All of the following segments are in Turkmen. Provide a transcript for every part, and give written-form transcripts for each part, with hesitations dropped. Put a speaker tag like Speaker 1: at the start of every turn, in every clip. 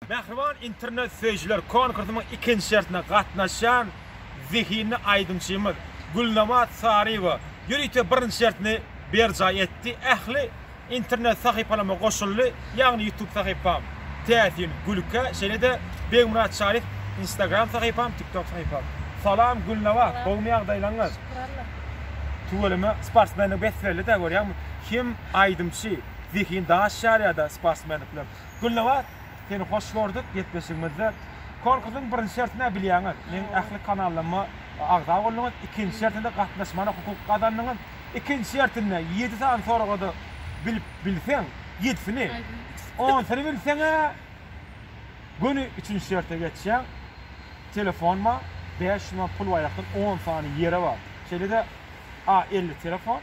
Speaker 1: Mähriban internet söýüjiler konkursymyň ikinji şertine gatnaşýan zehinli aýdymçymyz Gülnabat Saryýewa ýörite birinji şertini berjaý etdi. Ähli internet sahypalaryma goşuldy, ýagny YouTube sahypam Täsin Gülkä, şeýle-de Begmyrat Çaryýew Instagram sahypam, TikTok sahypam. Salam Gülnabat, gowumy ýagdaýlaryňyz?
Speaker 2: Şükür Alla.
Speaker 1: Tüweleme, sportsmenlik bes-belli-dä görýäňmi? Hem aýdymçy, zehin daş ýarýar-da sportsmenlik bilen. Gülnabat, seni hoş gördük gepleşigimizde. Konkursyň birinji şertini-ä bilýäňiz. Meň ähli kanallaryma agza bolduňyz. Ikinji şertine-de gatnaşmana hukuk gazandyňyz. Ikinji şertinde ýedi sany soraga-da bilip bilseň, ýedisini, onsuny bilseň-ä göni üçünji şerte geçýäň. Telefon bar, 500 manat pul baýrakdan on sany ýere bar. Şeýle-de A 50 telefon,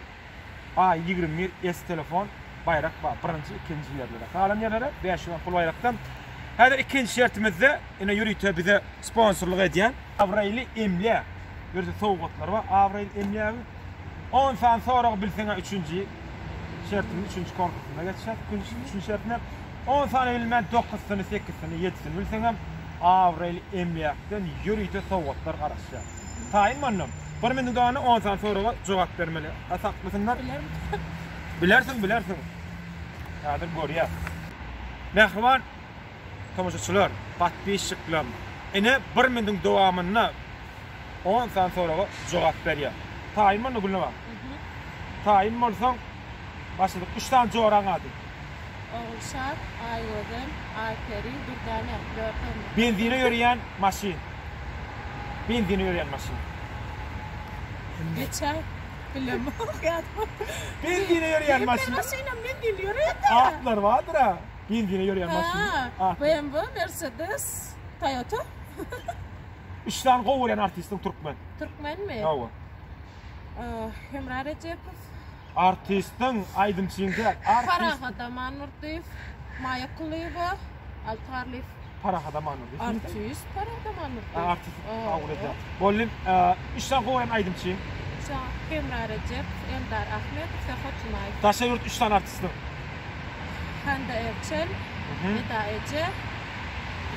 Speaker 1: A 21 S telefon baýrak bar. Birinji, ikinji ýerlere. Galan ýerlere 500 manat pul baýrakdan. Häzir ikinji şertimizde ine ýörite bize sponsorlyk edýän Abraýly emläk ýörite sowgatlary bar. Abraýly emlägiň 10 sany soragy bilseň-ä üçünji şertimiz, üçünji konkursynda geçýär. Üçünji şertine 10 sany bilmän 9-syny, 8-sini, 7-sini bilseňem abraýly emläkden ýörite sowgatlar garaşýar. Taýynmy ondan? Bir minut dowamynda 10 sany soraga jogap bermeli. A saklasynlar. Bilersiň, bilersiň. Häzir görýäs. Mähriban tomaşaçylar, podpisçiklerim, ine bir minutyň dowamynda 10 sany soraga jogap berýär. Taýynmy onda Gülnabat? Taýyn bolsaň, başladyk. 3 sany joraň ady.
Speaker 2: Ogulşat, Aýgözel, Aýperi, Dürdäne, dört oglan.
Speaker 1: Benzine ýörýän maşyn. Benzine ýörýän maşyn.
Speaker 2: Geçäý. Bilemok ýadyma.
Speaker 1: Benzine ýörýän maşyn.
Speaker 2: Her maşynam benzin ýörýär-dä.
Speaker 1: Atlar bardyr-a. Benzine ýörýän maşyn.
Speaker 2: Ha, BMW, Mercedes, Toyota.
Speaker 1: Üç sany gowy görýän artistiň türkmen.
Speaker 2: Türkmenmi?
Speaker 1: Hawa.
Speaker 2: Hemra Rejepow.
Speaker 1: Artistiň, aýdymçyň däl, artist.
Speaker 2: Parahat Amandurdyýew, Maýa Kulyýewa, Alty Garlyýew.
Speaker 1: Parahat Amandurdyýew.
Speaker 2: Artist Parahat Amandurdyýew.
Speaker 1: Artist kabul edýän. Boldy. Üç sany gowy görýän aýdymçyň.
Speaker 2: Hemra Rejepow, Eldar Ahmedow, Sähet Jumaýew.
Speaker 1: Daşary ýurt üç sany artistiň.
Speaker 2: Hande Erçel, Eda Eje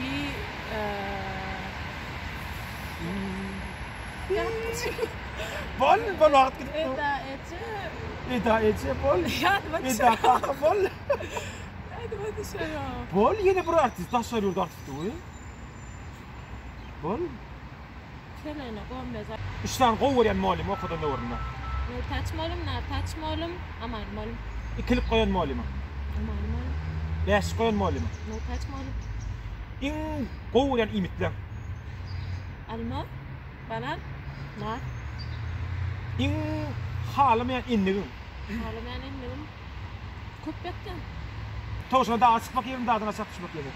Speaker 2: i
Speaker 1: Bol, bol wagt gidip dur.
Speaker 2: Eda eje.
Speaker 1: Eda eje bol.
Speaker 2: Ýadyma düşer.
Speaker 1: Eda kaka bol.
Speaker 2: Ýadyma düşenok.
Speaker 1: Bol ýene bir artist, daşary ýurt artisti bu. Bol.
Speaker 2: Selena Gomez.
Speaker 1: Üç sany gowy görýän mugallym okadan döwründe.
Speaker 2: Nurtäç mugallym, Nartäç mugallym, Aman mugallym.
Speaker 1: Ikilik goýan mugallyma.
Speaker 2: Aman mugallym.
Speaker 1: Bäşlik goýan mugallyma.
Speaker 2: Nurtäç mugallym.
Speaker 1: Iň gowy görýän iýmitleň.
Speaker 2: Alma, banan, nar.
Speaker 1: Iň halamaýan endigiň.
Speaker 2: Halamaýan endigim köp ýatýan.
Speaker 1: Towşana daga çykmak ýermi, dagdan aşak düşmek ýermi?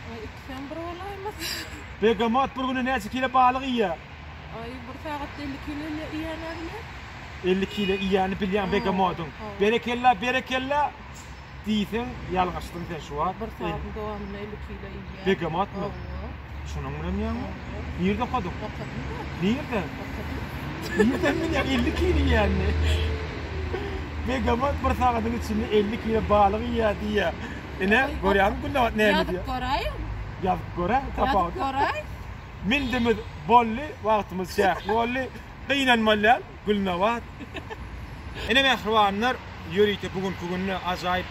Speaker 2: Aý, ikisem bir bolaýmasa.
Speaker 1: Begemot bir günde näçe kile balyk iýýär?
Speaker 2: Aý, bir sagatda 50 kile iýýän-ä bilýän.
Speaker 1: 50 kile iýýänini bilýän begemodyň. Berekella, berekella! Diýseň ýalňyşdyň sen şu wagt.
Speaker 2: Bir sagatyň dowamynda 50 kilo iýýär.
Speaker 1: Begemotmy?
Speaker 2: Hawa.
Speaker 1: Şunuň bilen ýaňy? Nirde okadyň?
Speaker 2: Okadym-da.
Speaker 1: Nirde?
Speaker 2: Okadym.
Speaker 1: Nirden bilýäň 50 kilo iýýänini? Begemot bir sagadyň içinde 50 kilo balyk iýýär diýýär. Ine, görýäňmi Gülnabat näme diýýär?
Speaker 2: Ýazyp göräýiň.
Speaker 1: Ýazyp göräý, tapawut.
Speaker 2: Ýazyp göräý.
Speaker 1: Mindimiz boldy, wagtymyz çäkli boldy. Gynanmaly däl, Gülnabat. Ine mähribanlar, ýörite bu günki günde ajaýyp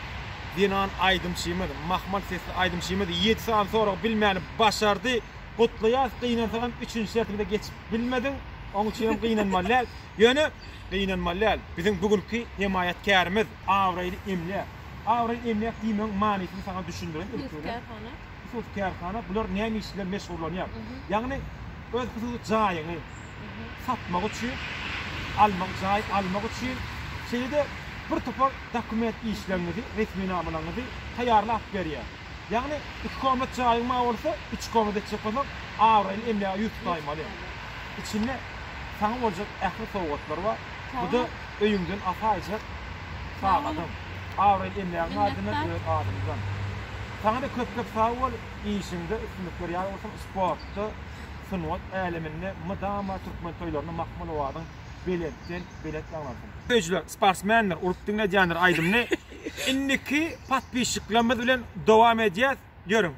Speaker 1: zenan aýdymçymyz, mahmal sesli aýdymçymyz ýedi sany soragy bilmäni başardy. Gutlaýas, gynansagam üçünji şertimize geçip bilmediň. Oň üçinem gynanmaly däl. Ýöne gynanmaly däl. Biziň bu günki hemaýatkärimiz abraýly emläk. Abraýly emläk diýmegiň manysyny saňa düşündireýin ilki bilen.
Speaker 2: Hususy kärhana.
Speaker 1: Hususy kärhana bular näme iş bilen meşgullanýar? Ýagny öz hususy jaýyňy satmak üçin, almak jaý almak üçin, şeýle-de bir topar dokument işleriňizi, resminamalaryňyzy taýýarlap berýär. Ýagny iki komnat jaýyň bar bolsa, üç komnat etjek bolsaň, abraýly emläge ýüz tutaýmaly. Içinde saňa boljak ähli sowgatlar bar. Bu-da öýüňden asaýjak sagadyň. Abraýly emlägiň adyndan, öz adymyzdan. Saňa-da köp-köp sag bol, işiňde üstünlikler ýar bolsun, sportda Sungat äleminde mydama türkmen toýlarynda mahmal owazyň belentden belent ýaňlansyn. Söýüjiler, sportsmenler urup diňledýändir aýdymyny. Indiki podpisçiklerimiz bilen dowam edýäs. Ýörüň.